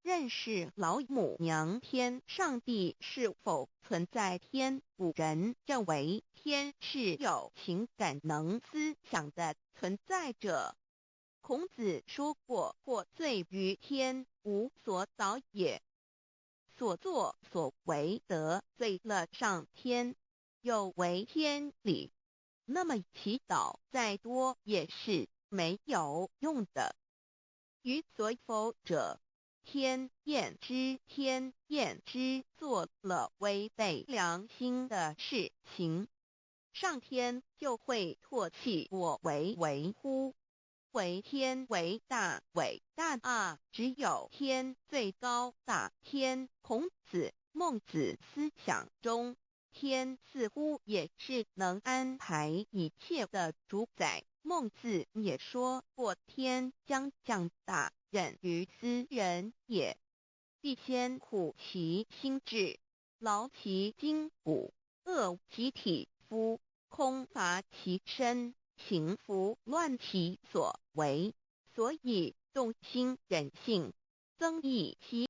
認識老母娘天上帝是否存在天？古人認為天是有情感能思想的存在者。孔子說過：“獲罪於天，無所禱也。”所作所為得罪了上天，有違天理，那麼祈禱再多也是沒有用的。於所否者，天厭之，天厭之，做了違背良心的事情，上天就會唾棄我為為乎？為天為大，偉大啊！只有天最高大。天，孔子、孟子思想中，天似乎也是能安排一切的主宰。孟子也說過：“天將降大任於斯人也，必先苦其心志，勞其筋骨，餓其體膚，空乏其身，行拂亂其所為。”所以動心忍性，增益其。